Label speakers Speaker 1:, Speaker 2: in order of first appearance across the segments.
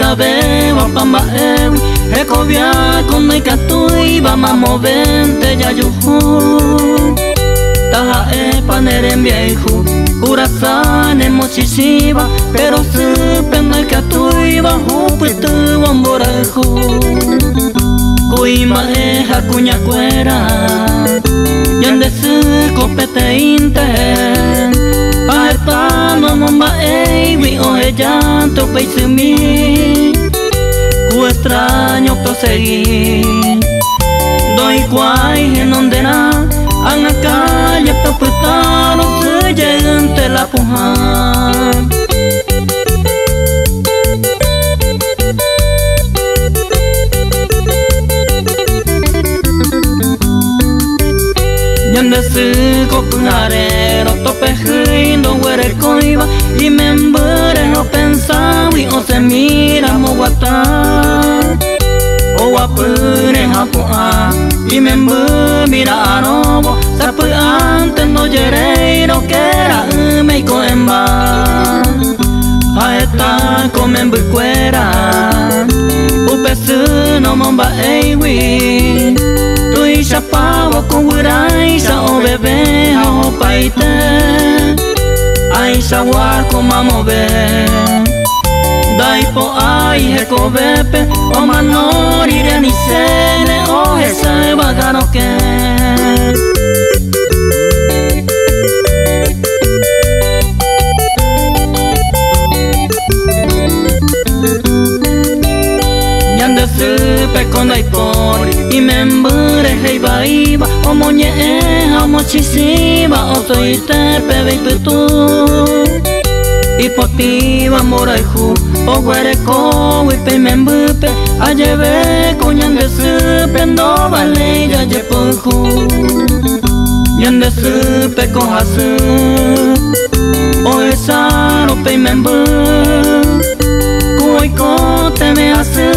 Speaker 1: Tuichavéva opa mba'égui hekoviáko ndaikatúiva mamovénte jajuhu. Taha'épa ne rembiayhu kurasa nemochichĩva péro sýpe ndaikatúiva hupytývo mborayhu. Kuimba'e ha kuñakuéra ñande sýko peteĩnte ha heta nomomba'éigui ohejánte upe isymi ku extraño-pe osegi ndoikuaái henonderã ág̃a calle-pe opytárõ sy jeýnte la pohã. Ñande sýko pyhare rotopehýi ndoguerekóiva imembýre openságui osẽmíramo guata oguapýre ha pu'ã imemby mira'arõvo sapy'ánte ndojeréi rokera'ỹme iko'ẽmba ha heta ko membykuéra upe sy nomomba'éigui tuichapávo ko guyráicha oveve ha opaite ãichagua ko mamove ndaipo'ái hekovépe omano rire anichéne ohecha yvága rokẽ. Ñande sýpe ko ndaipóri imembýre heivaíva omoñe'ẽ ha omochichĩva osoite peve ipytu ipotĩva mborayhu oguerekógui pe imembýpe ajeve ko ñande sýpe ndovaléi jajepyhu. Ñande sýpe ko hasy ohechárõ pe imemby ku oikotevẽ asy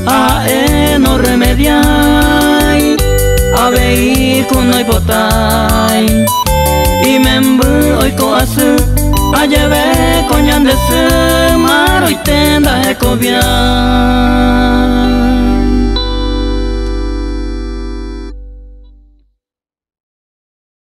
Speaker 1: ha'e norremediái avei ku noipotái imemby oiko asy ajeve ko ñande sy maroite ndahekoviái.